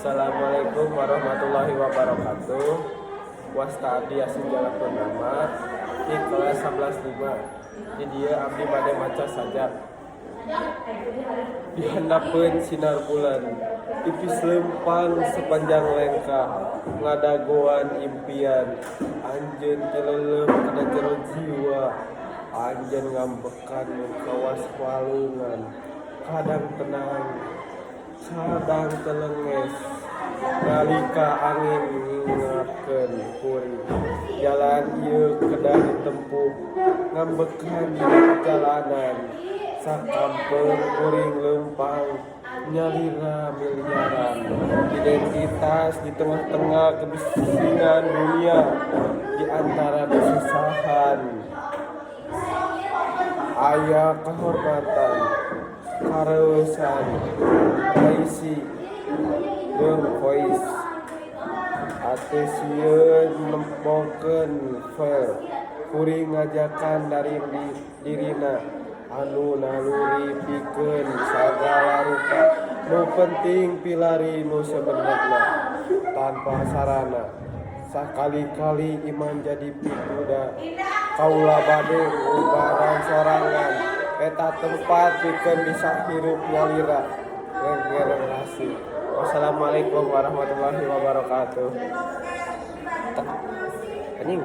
Assalamualaikum warahmatullahi wabarakatuh. Wasta abdi Yasin Jala Purnama di kelas 11.5. Di dieu abdi bade maca sajak. Di handapeun sinar bulan, tipis leumpang sepanjang lengkah, ngadagoan impian anjeun tileleup kana jero jiwa. Anjeun ngambekan mun kawas walungan, kadang tenang, kadang telenges, nalika angin ngingatkeun kuring jalan ieu kedah ditempuh, ngambekan dina perjalanan. Sakampeung kuring leumpang nyalira miliaran identitas di tengah-tengah kebisingan dunia, di antara kesusahan aya kahormatan, kareueusan, raisi jeung voice. Ate sieun nempokeun file kuring ngajakan dari dirina anu naluri pikeun sagala rupa. Nu penting pilari nu sabenerna tanpa sarana. Sakali-kali iman jadi pikuda. Kaula bade ngubaran sorangan eta tempat pikeun bisa hirup nyalira regenerasi. Wassalamualaikum warahmatullahi wabarakatuh. Anjing.